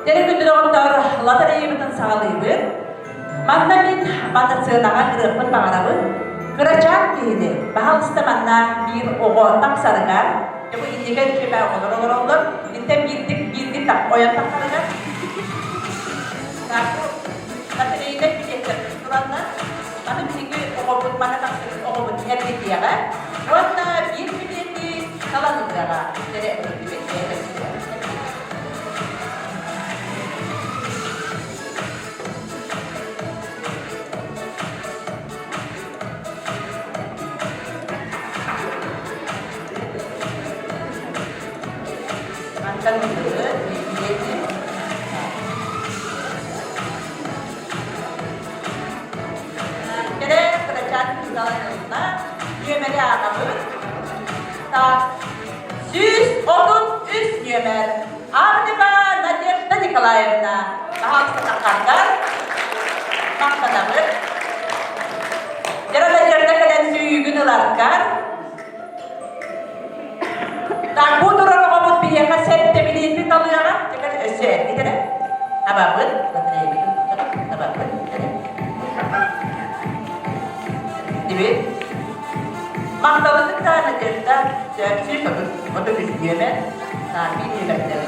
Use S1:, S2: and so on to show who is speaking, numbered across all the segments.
S1: Кэрэ күндү доҕоттоор, лотереябытын саҕалыыбыт. Манна мин манна сыанаҕа ырыахпын баҕарабын. Кырачаан киһини, баһаалыста манна биир оҕо тахсарыгар, дьэ бу иннигэр үчүгэй оҕолор олороллор, интэн биирдик биирдик ойон тахсарыгар лотерейнай билиэттэр тураннар, маны биһиги оҕобут маны тахсыбыт оҕобут эргитиэҕэ уонна биир билиэти талан ылыаҕа. Кэрэ эргитибит бэйэ Мантан ыллыбыт, билиэти. Кэрэ кырачаан кыысталан ылла, нүөмэри ааҕабыт. Так, 133 нүөмэр. Авнева Надежда Николаевна. Пожалуйста, таххардар. Махтанабыт. Дьара Надежда кэлэн сүүйүгүн ыларгар. Так, бу турар оҕобут биһиэхэ сэттэ билиэти талыаҕа. Чэкэ өссө эргит эрэ. Табабыт. Табабыт. Дибит. Махталы кытта Надежда сөпсүү 33 нүөмэр, Саамий нүөмэрдэр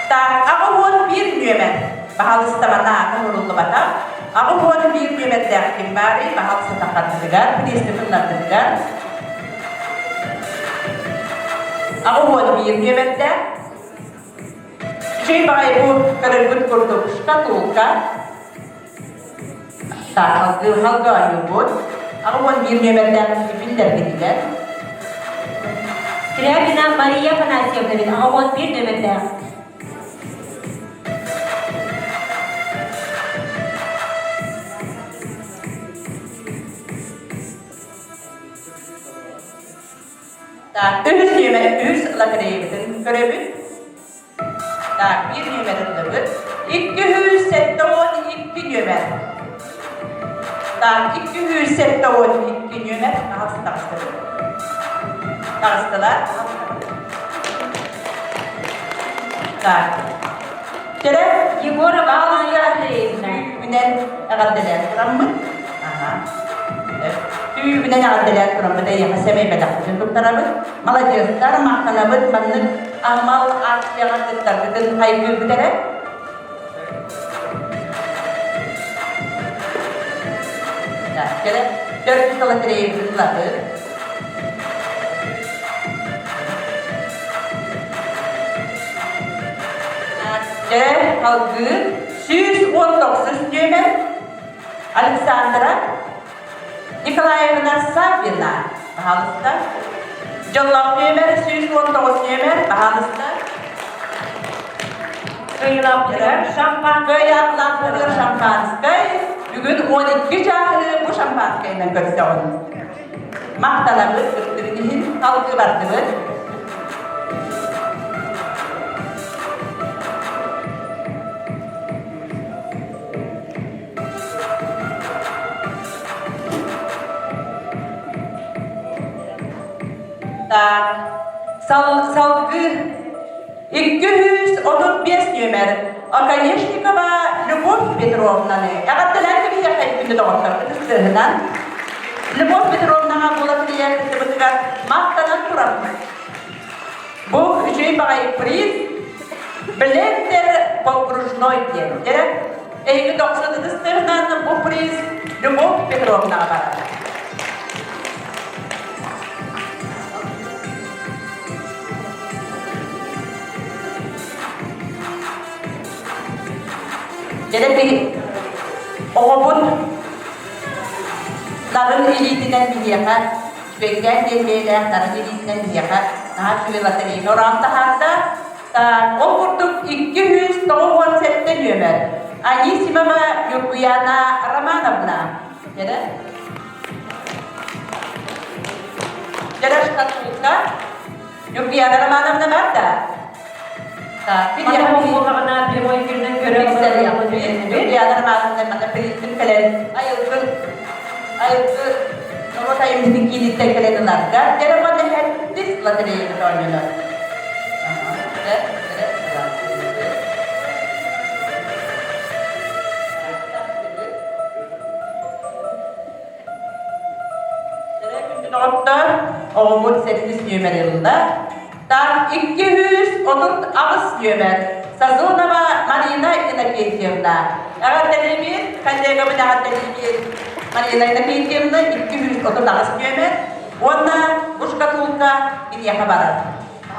S1: Так, 81 нүөмэр. Баһаалыстабана оҥоруллубатах. 81 нүөмэрдээх ким баарый? Баһаалыста таххардытыгар, бириэстэ тыллардытыгар. 81 нүөмэрдээх. Үчүгэй баҕайы бу көрөргүт курдук шкатулка. Так, алгыы халга оонньуубут. 81 нүөмэрдээх биллэргитигэр.
S2: Скрябина Мария Афанасьевна бит 81 нүөмэрдээх.
S1: Так, үһүс нүөмэр үһүс лотереябытын көрөбүт. Так, биир нүөмэр ыллыбыт. 272 нүөмэр. Так, 272 нүөмэр. Аҕыс таҕыстыбыт. Таҕыстылар. Так. Кэрэ
S2: Егорова Анна Андреевна.
S1: Сүүбүнэн эҕэрдэлээн тураммыт. Аха. Сүүбүнэн эҕэрдэлээн тураммыт эйиэхэ сэмэй бэлэхпитин туттарабыт. Маладьыастар, махтанабыт маннык аһымал акцияҕа кыттаргытын хайгыыбыт эрэ. Кэрэ төрдүс лотереябытын ылабыт. Дьэ, алгыы 119 нүөмэр Александра Николаевна Саввина, пожалуйста. Дьоллоох нүөмэр 119 нүөмэр, пожалуйста.
S2: Кыайыылаахпытыгар шампанскай.
S1: Кыайыылаахпытыгар шампанскай. Бүгүн 12 чааһы бу шампанскайынан көрсөҕүн. Махтанабыт кыттыгын иһин салгыы бардыбыт. Так, сал, салгыы 235 нүөмэр Оконешникова Любовь Петровнаны эҕэрдэлээн кэбиһиэххэ күндү доҕоттор ытыстыһынан Любовь Петровнаҕа буола кэлийэр кыттыбытыгар махтанан тураммыт. Бу үчүгэй баҕайы приз Блендер погружной диэн. Эрэ эһиги дохсун ытыстыһынан бу приз Любовь Петровнаҕа барар. Дьэ оҕобут нарын илиитинэн биһиэхэ үчүгэйдээн диэн бэйэлээх нарын илиитинэн биһиэхэ наһаа үчүгэй лотерейга ороон таһаарда. Ол курдук 297 нүөмэр Анисимова Ньургуяна Романовна. Дьэ, Дьэ, шкатулка. Ньургуяна Романовна бар да?
S2: Мана буоллаҕына прямой эфиринэн көрө
S1: Ньургуяна Романовна мана призбин кэлэн айылгын. Норуот айымньытын кииниттэн кэлэн ыларга дьэ манна иһэттис лотереяны оонньонор. Доҕоттор, оҕобут сэттис нүөмэр ылла. Так, 238 нүөмэр Сазонова Марина Иннокентьевна. Эҕэрдэлиибит, коллегабын эҕэрдэлиибит. Марина Иннокентьевна 238 нүөмэр уонна бу шкатулка киниэхэ барар.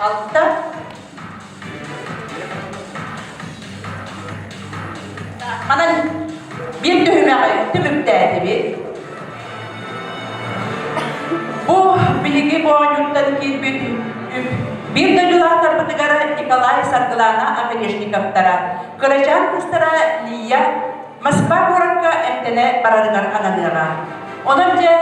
S1: Алта. Манан биир түһүмэҕи түмүктээтибит. Бу биһиги оонньууттан киирбит үп биир дойдулаахтарбытыгар Николай Саргылана Оконешниковтара, кырачаан кыыстара Лия Москва куоракка эмтэнэ барарыгар ананыаҕа. Онон дьэ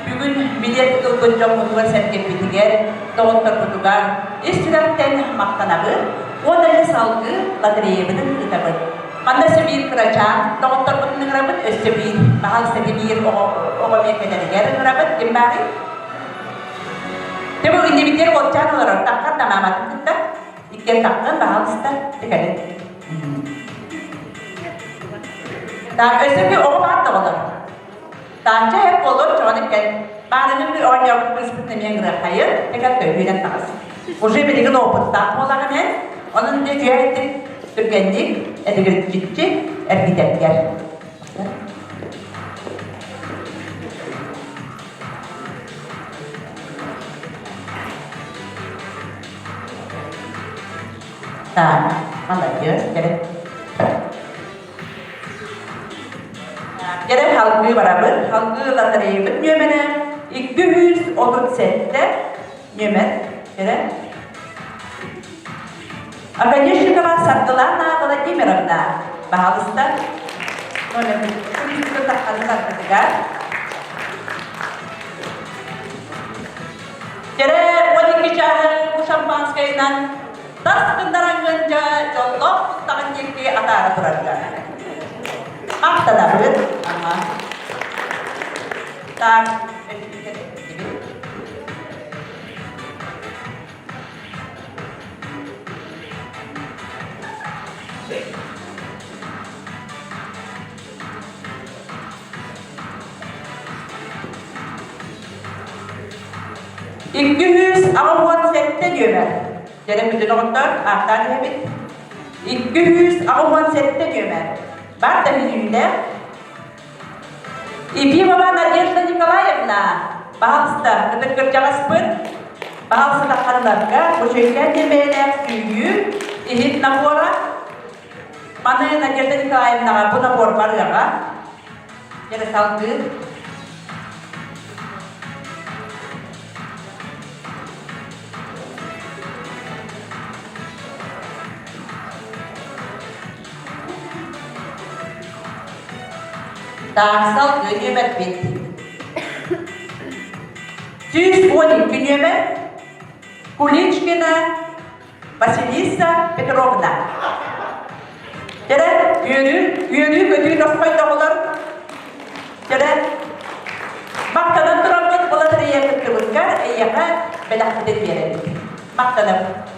S1: бүгүн билиэт ылбыт дьоммутугар сэргэппитигэр, доҕотторбутугар ис сүрэхтэн махтанабыт уонна дьэ салгыы лотереябытын ыытабыт. Манна өссө биир кырачаан доҕотторбутун ыҥырабыт, өссө биир баһаалыста биир оҕо оҕо миэкэлэригэр ыҥырабыт. Ким баарый? Дьэ бу иннибитигэр уолчаан олорор, таххар да мааматын кытта. Иккиэн таххан, баһаалыста, кэлин. Так, өссө bir оҕо баар да олор. Таачча эр болор чоҕон иккен. Баарынын bir оонньообут кыыспыт эмиэ ыҥырыаххайын, экэн төһүүнэн таҕыс. Уже билигин опыттаах буолаҕын эн, онон дьэ үчүгэйдик, түргэнник, этигирчиччи эргитэргэр. Так, молодец, кэлин. Кэлин халгыы барабыт. Халгыы лотереябыт нүөмэрэ 237 нүөмэр. Кэлин. Оконешникова Саргылана Владимировна. Баһаалыста. Номер тахханы Кэрэ 12 чааһы бу шампанскайынан тас гыннараҥҥын дьэ дьоллоох куттаҕын диэки атаара турарга. Махтанабыт. Ага. Так, 287 нүөмэр. Дьэрэ бүтүн оҕоттор ааттаан иһэбит. 287 нүөмэр. Бар да бүлүүлээх. Ефимова Надежда Николаевна, баһалыста, ытык кырдьаҕаспыт, баһалыста тахханнарга, Бучуйка диэн бэйэлээх сүүйүү, иһит набора. Маны Надежда Николаевнаҕа бу набор барыаҕа. Дьэрэ салгыы. Таахсал нүөмэрбит. 112 нүөмэр Куличкина Василиса Петровна. Кэрэ, үөрүү, үөрүү-көтүү тосхойдоҕулар. Кэрэ, махтанан тураммыт лотерея кыттыбыккар эйиэхэ бэлэхпитин биэрэбит. Махтанабыт.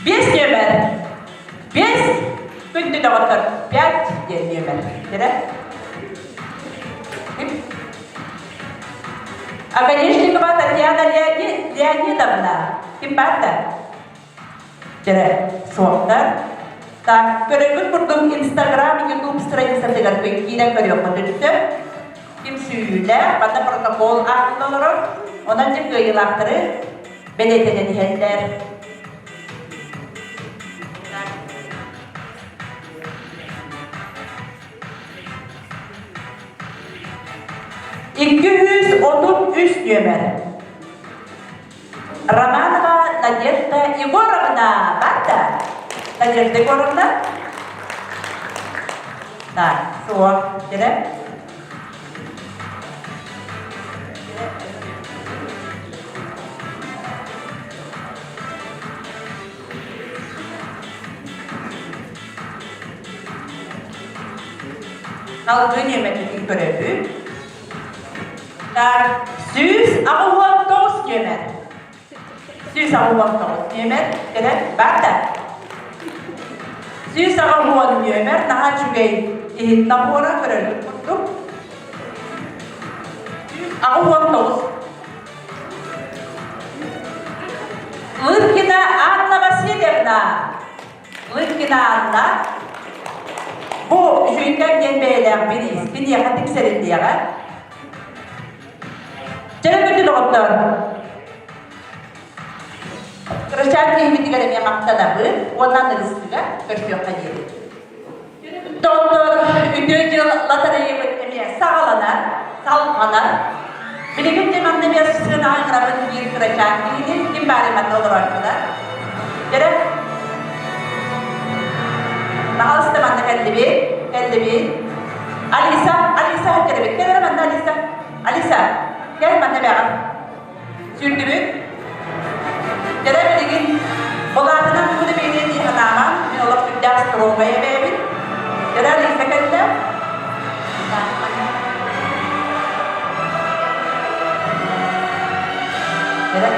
S1: Биэс нүөмэр. Биэс күндү доҕоттор. Пять диэн нүөмэр. Кэрэ. Оконешникова Татьяна Леонидовна. Ким баар да? Кэрэ. Суохтар. Так, көрөргүт курдук Инстаграм, Ютуб страницатыгар киирэн көрүөххүтүн сөп. Ким сүүйүүлээх, манна протокол ааҕылла олорор. Онон дьэ кыайыылаахтары бэлиэтэнэн иһэллэр. 233 нүөмэр. Романова Надежда Егоровна барда. Надежда Егоровна. Так, суох. Кэлэ. Салгыы нүөмэрбитин көрөбүт. Так, 189 нүөмэр. 189 нүөмэр кэлэн бар да. 180 нүөмэр наһаа үчүгэй иһит набора көрөргүт курдук. 189. Лыткина Анна Васильевна. Лыткина Анна. Бу үчүгэйкэн диэн бэйэлээх бириис киниэхэ тиксэриллиэҕэ. Дьэ, күндү доҕоттоор, кырачаан киһибитигэр эмиэ махтанабыт уонна аныгыскыга көрсүөххэ диэри. Доҕоттоор, үтүө дьыл лотереябыт эмиэ саҕаланар, салҕанар. Билигин де манна эмиэ сыанаҕа ыҥырабыт биир кырачаан киһини, ким баары манна олорооччулар. Дьэрэ, Пожалуйста, манна кэллибит, кэллибит. Алиса, Алиса кэлэбит. Кэл эрэ манна, Алиса. Алиса, кэл манна бэҕэр. Сүүрдүбүт. Кэлэ билигин былаатынан тугу да биэриэ дии санаамаҥ. Мин олох сүрдээх строгай эбээбин. Кэлэ Алиса кэллэ. Кэлэ.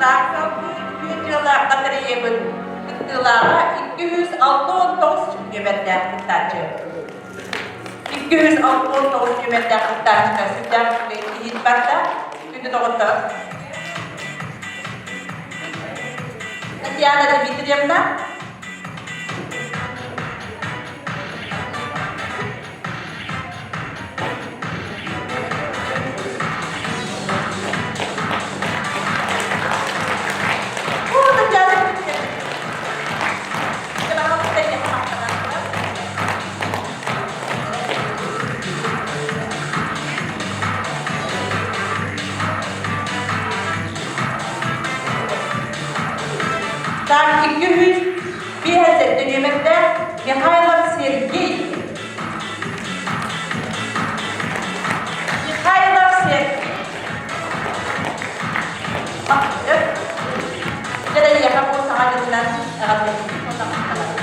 S1: Так, салгыы үтүө дьыала лотереябыт кыттыылааҕа 269 нүөмэрдээх кыттааччы. 269 нүөмэрдээх кыттааччыга сүрдээх үчүгэй иһит барда. Күндү доҕоттор. Татьяна Дмитриевна. Так, 205 нүөмэрдээх Михайлов Сергей. Михайлов Сергей. Дьэ, бу саҥа дьылынан эҕэрдэлиибит уонна махтанабыт.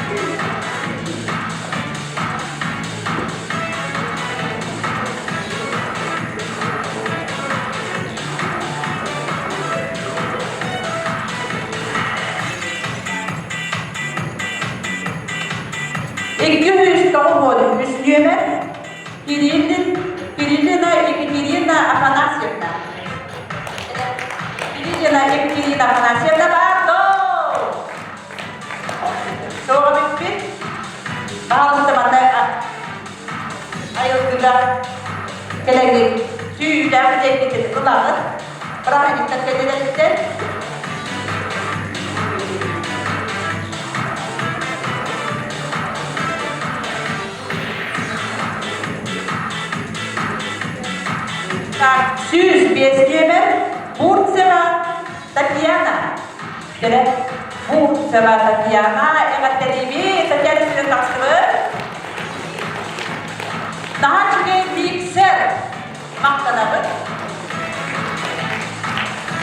S1: 293 нүөмэр Кириллин, Кириллина Екатерина Афанасьевна. Кириллина Екатерина Афанасьевна баар Тоҕо бүппүт? Баһаалыста манна айылгыга кэлэҥҥит сүүрдээх дьэккитин ылаҕыт. Бырааһынньыктар кэллилэриттэн Так, 105 нүөмэр Бурцева Татьяна. Кэрэ Бурцева Татьяна эҕэрдэлиибит. Татьяна сирин тахсыбыт. Наһаа үчүгэй миксер. Махтанабыт.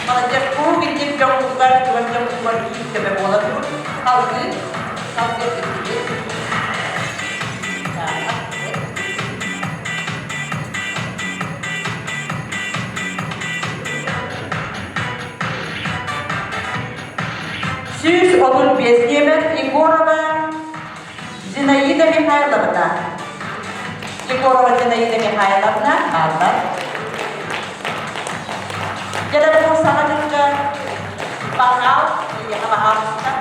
S1: Молодец, куруук инник дьоҥҥутугар, чугас дьоҥҥутугар биир көмө буола тур. Салгыы, салгыы кэпсиибит. 135 нүөмэр Егорова Зинаида Михайловна. Егорова Зинаида Михайловна бааллар. Дьэ, саҥа дьылга баһаал, эйиэхэ баһаалыста,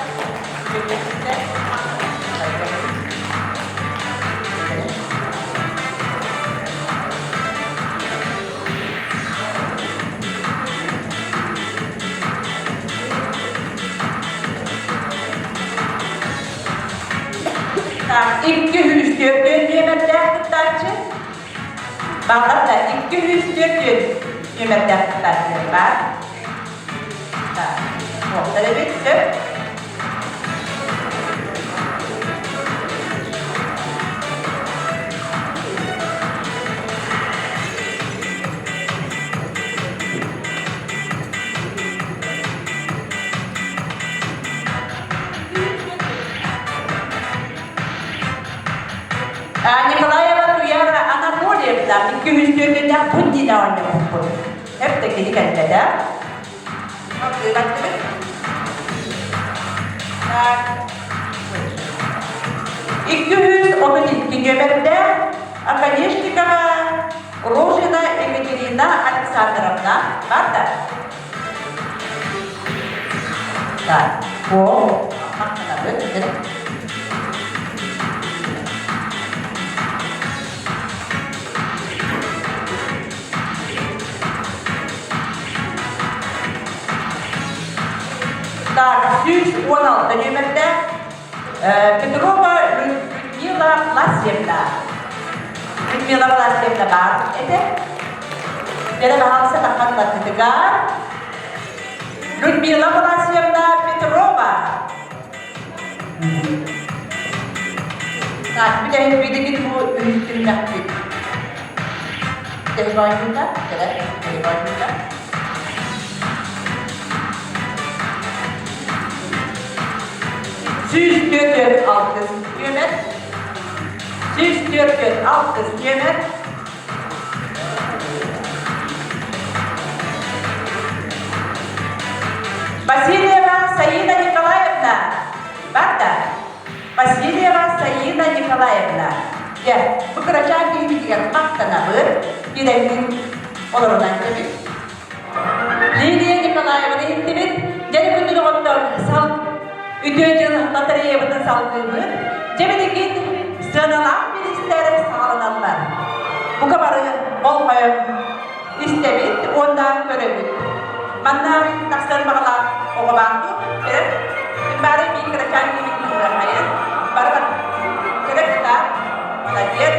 S1: 204 нүөмэрдээх кыттааччы. Баҕар да 204 нүөмэрдээх кыттааччылар баар. Суохтар эбит, сөп. Николаева Туяра Анатольевна 204 пун диэн оонньообуппут. Эп да кини кэлбэтэ. Баттыбыт. Так. 232 нүөмэрдээх Оконешникова Рожина Екатерина Александровна бар да? Так, по Так, 116 нүөмэрдээх Петрова Людмила Власьевна. Людмила Власьевна баар этэ. Дьэрэ баһаалыста таххаттатытыгар Людмила Власьевна Петрова. Так, бүтэһик билигин бу үһүстүрүмэхпит. Бүтэһик оонньуута, кэлэр бүтэһик оонньуута. 144 нүөмэр. 146 нүөмэр. Васильева Саина Николаевна. Барда. Васильева Саина Николаевна. Дьэ, бу кырачаан киһибитигэр махтанабыт, киирэммин олорунан кэбис. Лилия Николаевна иһиттибит. Дьэ, күндү доҕоттор, сал үтүө дьыл лотереябытын салгыыбыт. Дьэ, билигин сыаналаах бириистэр саҕаланаллар. Бука бары болҕойон истэбит уонна көрөбүт. Манна тахсар баҕалаах оҕо баар дуо? Кэлэр. Ким баарый биир кырачаан киһибит мыһырахайын. Бары кэлэр кытаат. Молодец.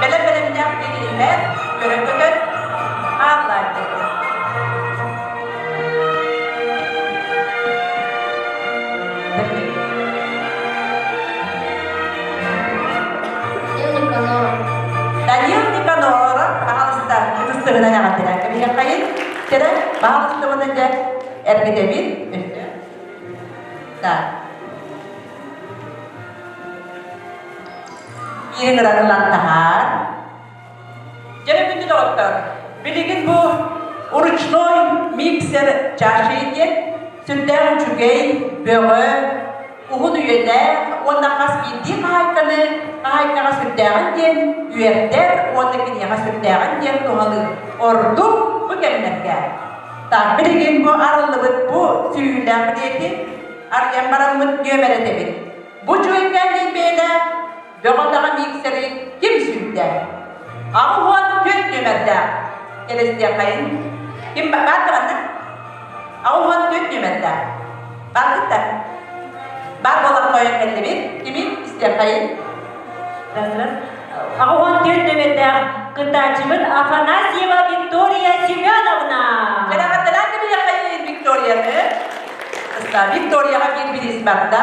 S1: Бэлэм бэлэмнээх киһи көрөн-көтөн ааллааччы. Данил Никаноров пожалуйста, ытыстыгынан эҕэрдэлээн кэбиһиэххэйин. Кэрэ, пожалуйста, уонна дьэ эргитэбит. Так. Биирин ыран таһаар. Дьэ, күндү доҕоттор, билигин бу ручной миксер чаши диэн сүрдээх үчүгэй, бөҕө, уһун үйэлээх уонна хас биирдии хаһаайканы хаһаайкаҕа сүрдээҕин диэн үөрдэр уонна киниэхэ сүрдээҕин диэн туһалыыр ордук бу кэмнэргэ. Так, билигин бу арыллыбыт бу сүүйүүлээх билиэти арыйан бараммыт нүөмэрэтэбит. Бу чуйкан диэн бэйэлээх Бөҕө-таҕа миксери ким сүүйдэ? 84 нүөмэрдээх. Кэлэстиэххэйин. Ким баар да манна? 84 нүөмэрдээх. Бааргыт да? Баар буолан хойон кэллибит. Кимин истиэххэйин?
S2: 84 нүөмэрдээх кыттааччыбыт Афанасьева Виктория Семеновна.
S1: Кэлэҕэттэлээн кэбиһиэххэйин Викторияны. Викторияҕа биир бириис барда.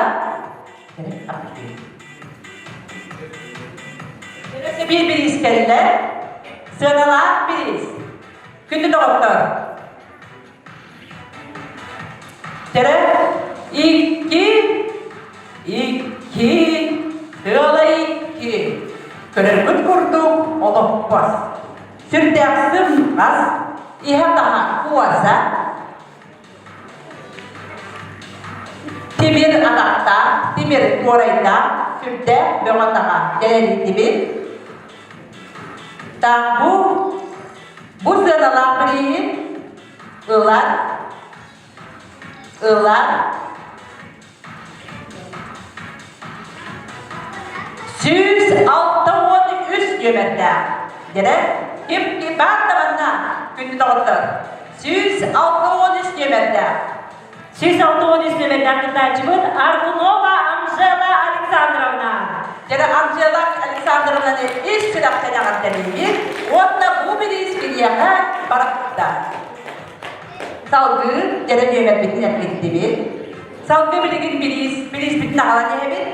S1: Биир бириис кэллэ. Сыаналаах бириис. Күндү доҕоттор. Терэ икки, икки, тыала икки. Көрөргүт курдук олоппос. Сүрдээх сымнас, иһэ-таһа куоса, Тимир атахтаах, тимир туорайдаах, сүрдээх бөҕө-таҕа кэлэн иттибит. Так бу, бу сыаналаах бирииһи ылар, ылар 163 нүөмэрдээх. Дьэрэ, ким ким баар да манна, күндү доҕоттор. 163 нүөмэрдээх.
S2: 163 нүөмэрдээх кыттааччыбыт Аргунова Анжела Александровна.
S1: Дьэрэ Анжела Александровнаны ис сүрэхтэн эҕэрдэлиибит уонна бу бириис киниэхэ барахта. Салгыы дьэрэ нүөмэрбитин эргиттибит. Салгыы билигин бириис, бирииспитин аҕалан иһэбит.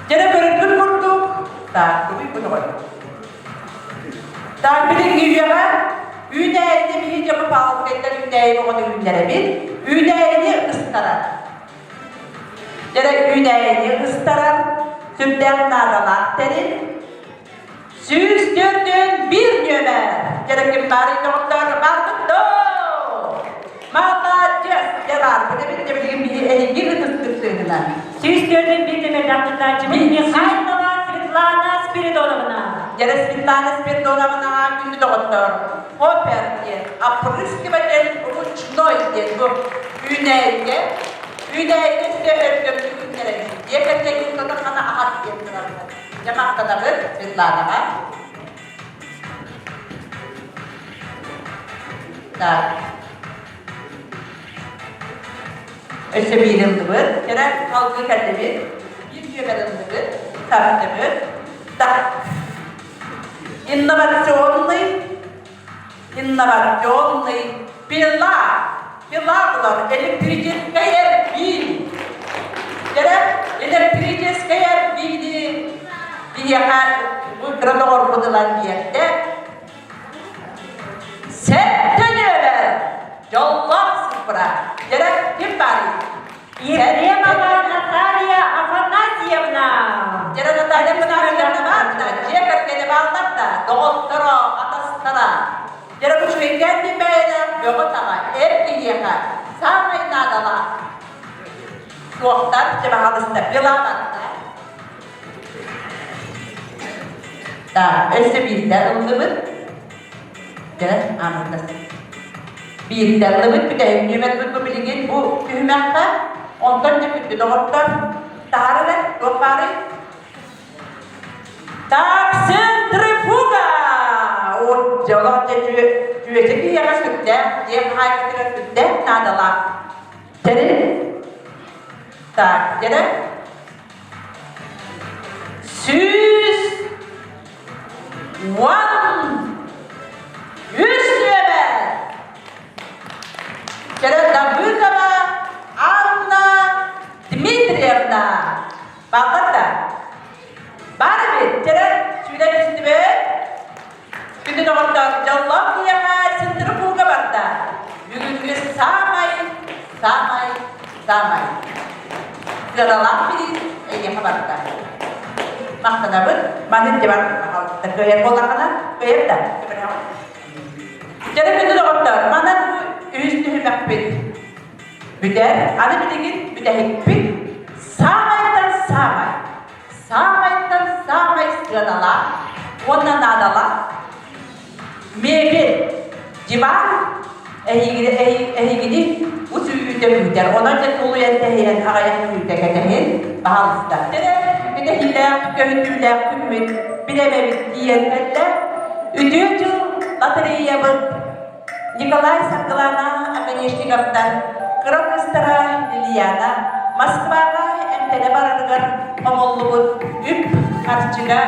S1: Дьэрэ көрөргүт курдук, так, тугуй бу тоҕой? Так, билиҥҥи үйэҕэ. Үүнээйини биһи дьону Павловскайтан үүнээйи оҕону үүннэрэбит. Үүнээйини ыстарар. Дьэ үүнээйини ыстарар сүрдээх наадалаах тэрил. 141 нүөмэр. Дьэ ким баарый доҕоттор барбыт доо! Маладьыас! Дьэ баарбыт эбит дьэ билигин биһи эһиги ытыстык сыыһынан.
S2: 141 нүөмэрдээх кыттааччыбыт Михайлова Светлана Спиридоновна.
S1: Дьэ Светлана Спиридоновнаҕа күндү доҕоттор, хоппер диэн, опрыскиватель ручной диэн бу үүнээйигэ үүнээйигэ өссө өлгөмнүк үүннэрэбит. Дьиэ кэргэҥҥин тотоххона аһат диэн турарбыт. Дьэ махтанабыт Светланаҕа. Так. Өссө биир ыллыбыт. Кэрэ алгыы кэллибит. Биир нүөмэр ыллыбыт. Тартыбыт. Так. Инновационный инновационный пила. Пила булар электрическэй эрбии. Кэрэ электрическэй эрбиини биһиэхэ бу кыра доҕорбут ылан биэрдэ. Сэттэ нүөмэр дьоллоох цифра. Дьэрэ ким баарый?
S2: Ефремова Наталья Афанасьевна.
S1: Дьэрэ Наталья Афанасьевна баар да, дьиэ кэргэнэ бааллар да, доҕотторо, атастара. Дьэрэ бу үчүгэйкээн дии бэйэлэ бөҕө-таҕа, эр киһиэхэ саамай наадалаах. Суохтар, дьэ баҕалыста, пилабатта. Так, өссө биирдэ ыллыбыт. Дьэ, ааммытас. Биирдэ ыллыбыт, бүтэһик нүөмэрбит бу билигин бу түһүмэххэ. Онтон дьэ күндү доҕоттор, таһаарар туох баарый? Так, центрифуга! От дьоло дьэ түөчэ киһиэхэ сүрдээх, дьиэ хаһаайкатыгар сүрдээх наадалаах тэрил. Так, дьэ 113 нүөмэр Давыдова Анна Дмитриевна. Баҕата. Бар эбит, кэрэ сүүрэн түстүбүт. Күндү доҕоттор, дьоллоох киһиэхэ синтер-кууга барда. Бүгүҥҥү саамай, саамай, саамай сыаналаах бириис эйиэхэ барда. Махтанабыт. Маны дьыбар кыайар буоллаххына, кыайар да. Дьэ, күндү доҕоттор, манан бу үһүс түһүмэхпит бүтэр. Аны билигин бүтэһикпит саамайтан саамай саамайтан саамай сыаналаах уонна наадалаах мебель, диван эһигини ус үүтэ күүтэр. Онон дьэ тулуйан тэһийэн аҕыйах мүнүүтэ кэтэһин, баһаалыста. Кэтэһиилээх, көһүтүүлээх күммүт бирэбэбит тиийэн кэллэ. Үтүө дьыл лотереябыт Николай Саргылана Оконешниковтар кыра кыыстара Лилияна Москваҕа эмтэнэ барарыгар хомуллубут үп харчыга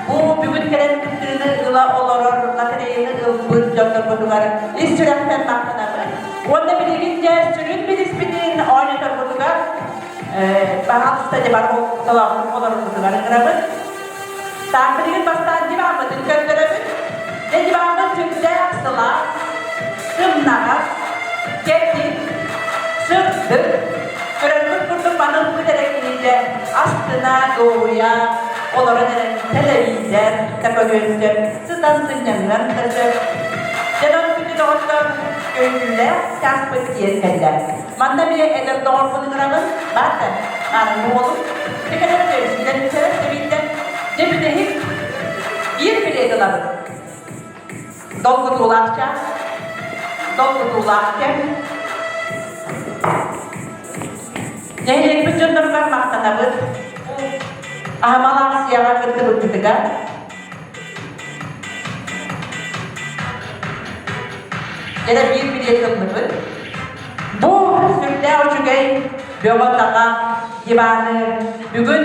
S1: бу бүгүн кэлэн кыттыыны ыла олорор лотереяны ылбыт дьоннорбутугар ис сүрэхтэн махтанабыт. Уонна билигин дьэ сүрүн билиспитин оонньоторбутугар баһаалыста дьэ бар олорбутугар ыҥырабыт. Таах билигин бастаан диваммытын көрдөрөбүт. Дьэ диваммыт сүрдээх сылаас, сымнаҕас, кэтит, сырдык. Көрөрбүт курдук манылбыт эрэ киһитэ астына, дуоһуйа, олорон эрэн тэлэбиисэр да көрүөн сөп, сытан сынньаныан да сөп. Дьэ күнү доҕоттор көйгүүлээх чааспыт тиийэн кэллэ. Манна эмиэ эдэр доҕорбун ыҥырабын, баар да, аарыҥҥы уолум. Кэлэн сүүрэн түһэрэр тэбииттэн дьэ бүтэһик биир билиэт ылабыт. Долгутуулаах чаас, долгутуулаах кэм. Нэһилиэкпит дьонноругар махтанабыт. Аһымал аахсыйаҕа кыттыбыккытыгар. Дьэ биир билиэт ыллыбыт. Бу сүрдээх үчүгэй бөҕө-таҕа диваны бүгүн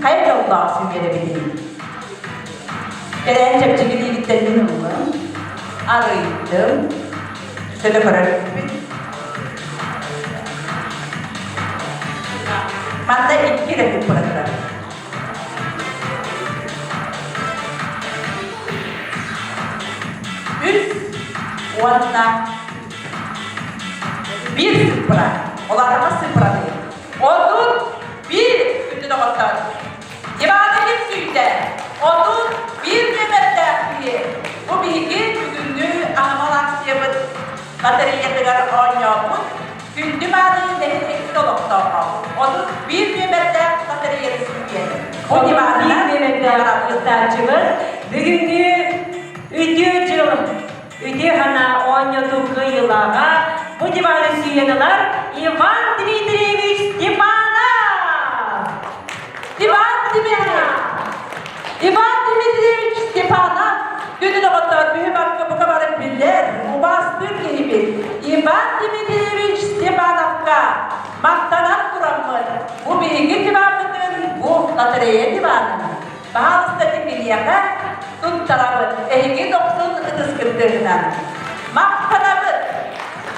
S1: хайа дьоллоох сүүйэрэбитий? Кэрээн чэпчэкилиигиттэн мин ыллым, арыйдым, сөтө көрөр эбиппит. Манна икки эрэ туппуратар. Үс. Уонна биир сыыппара, олоотоҕо сыыппараны 31 күндү доҕоттор. Ивана ким сүүйдэ? 31 нүөмэрдээх киһи. Бу биһиги бүгүҥҥү аһымал акциябыт лотереятыгар оонньообут күндү мааны нэһилиэкпит олохтооҕо. 31 нүөмэрдээх лотереяны сүүйэн. Бу
S2: 31 нүөмэрдээх кыттааччыбыт бүгүҥҥү үтүө дьыл үтүө санаа оонньотуу кыайыылааҕа бу диваны сүүйэн ылар Иван Дмитриевич Степанов!
S1: Иван Дмитриевич! Иван Дмитриевич Степанов күнү доҕоттоор бүһү барка бука бары билэр, убаастыыр киһибит Иван Дмитриевич Степановка махтанан тураммыт бу биһиги диваммытын бу лотерея диванын баһаалыста биһиэхэ туттарабыт эһиги дохсун ытыскыттыынан махтанабыт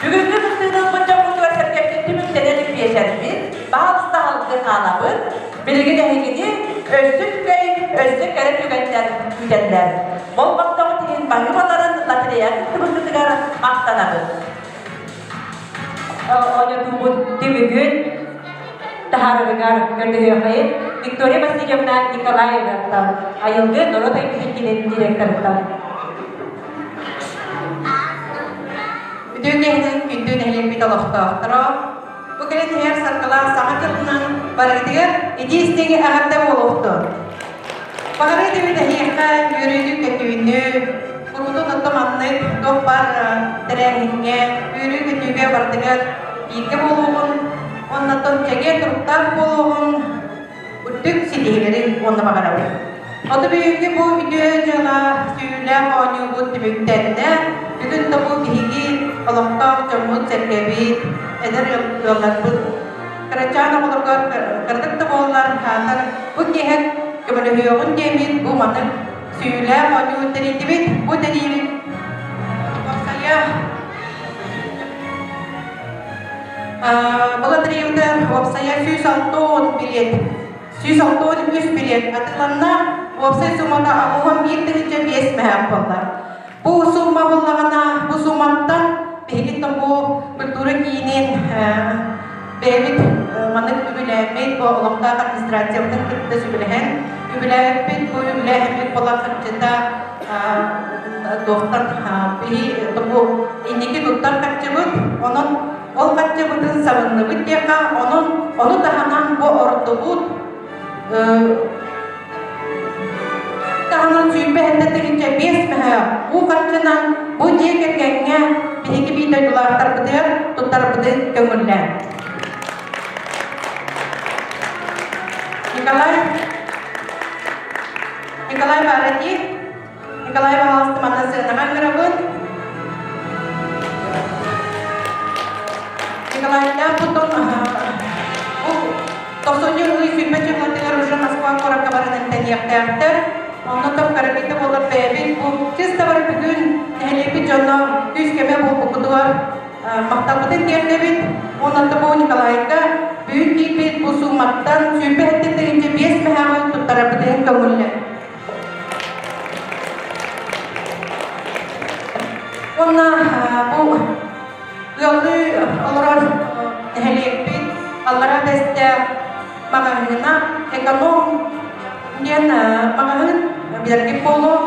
S1: бүгүҥҥү кыттыыны ылбыт дьоммутугар сэргэппит түмүктэнэн биэчэрбит баһаалыста алгы хаалабыт билигин эһигини өссө үчүгэй өссө кэрэ түгэннэр күүтэллэр болҕомтоҕут иһин баһыыбаларын лотерея кыттыбыккытыгар махтанабыт
S2: Оонньотуубут түмүгүн таһаарарыгар көрдөһүөххэйин Виктория Васильевна Николаевнаттан, Айылгы норуот айымньытын директорыттан.
S3: Үтүө киһинэн күндү нэһилиэкпит олохтоохторо, бу кэлин иһэр саргылаах саҥа дьылынан барыгытыгар итии истиҥ эҕэрдэ буолуохтун. Баҕарыы этэбит эһиэхэ үөрүүнү-көтүүнү, куруутун отто маннык туох баар тэрээһиҥҥэ, үөрүү-көтүүгэ барытыгар бииргэ буолуоҕун, уоннаттан чэгиэн туруктаах буолуоҕун, үрдүк ситиһиилэри уонна баҕарабын. Оту бүгүҥҥү бу үтүө дьыала сүүрүүлээх оонньуубут түмүктэннэ. Бүгүн да бу биһиги олохтоох дьоммут-сэргэбит, эдэр ыалларбыт кырачаан оҕолорго кыратык да буоллар хаатар бу киэһэ көмөлөһүөҕүн диэммит бу маннык сүүйүүлээх оонньуу тэрийдибит. Бу тэрийибит уопсайа Балатриевтар уопсайа 160 билет 163 билет атыыланна, уопсай суммата 81 тыһыынча 5 мөһөөх буолла. Бу сумма буллаҕына, бу сумматтан биһиги бу культура киинин бэйэбит маннык үбүлээммит, бу олохтоох администрациябытын кытта сүбэлэһэн үбүлээбиппит, бу үбүлээһиммит буолан харчыта туохтан биһи бу инники туттар харчыбыт, онон ол харчыбытын сабынныбыт диэххэ, онон ону таһынан бу ордубут таһынан 27 тыһыынча 5 мөһөөх уу харчынан бу дьиэ кэргэҥҥэ биһиги биир дойдулаахтарбытыгар туттарбытын көҥүллээн. Николай Николай Барати Николай Павлович манна сыанаҕа ыҥырабын. Николайдаах потом бу тохсунньу ый сүүрбэ чыһыатыгар уже Москва куоракка баран эмтэниэхтээхтэр. Онно том карабита буолар бэйэбит бу чисто бары бүгүн нэһилиэкпит дьоно күүс-көмө буолбуккутугар махталбытын тиэрдэбит. Уонна бу Николайга бүгүн киирбит бу сууматтан 27 тыһыынча 5 мөһөөҕү туттарарбытын көҥүллэр. Уонна бу ыаллыы олорор нэһилиэкпит Аллараа Бэстээх маҕаһыына «Эконом» диэн маҕаһыын билэргит буолуо.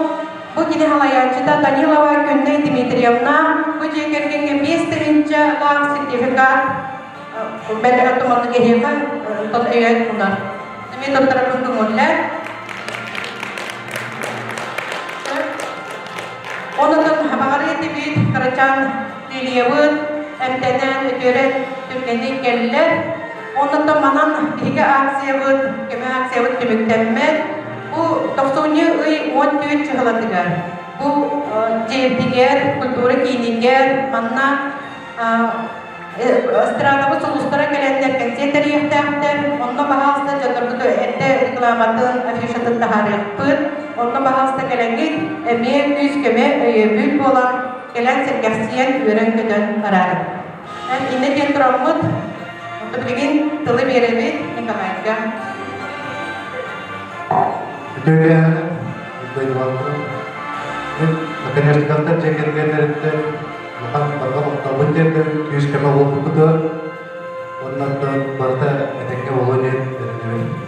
S3: Бу кини салайааччыта Данилова Күннэй Дмитриевна бу дьиэ кэргэҥҥэ 5 тыһыынчалаах сертификат бэлэҕэ туманнык эһиэхэ тон өйөөн мунар. Эмиэ туттарарбын көҥүллэр. Онон баҕарыы этибит, кырачаан Лилиябыт эмтэнэн, үтүөрэн түргэнник кэллэ. Онон манан биһиги акциябыт, көмө акциябыт түмүктэммэт. Бу тохсунньу ый 14 чыһылатыгар бу дьиэбитигэр, культура киинигэр манна Эстрадабыт сулустара кэлэннэр кэнсиэр тэрийиэхтээхтэр. Онно баһаалыста дьоннорбут эрдэ рекламатын, афишатын таһаарыахпыт. Онно баһаалыста кэлэҥҥит эмиэ күүс-көмө, өйөбүл буолан кэлэн сэргэхсийэн, үөрэн-көтөн бараарыҥ. Иннэ диэн тураммыт, билигин тылы биэрэбит Николайга.
S4: Үтүө дойдуларым, Наконечниковтар дьиэ кэргэннэриттэн. Улахан барҕа махталбын тиэрдэбин күүс-көмө буолбуккутугар. Уонна барыта этэҥҥэ буолуо диэн эрэнэбин.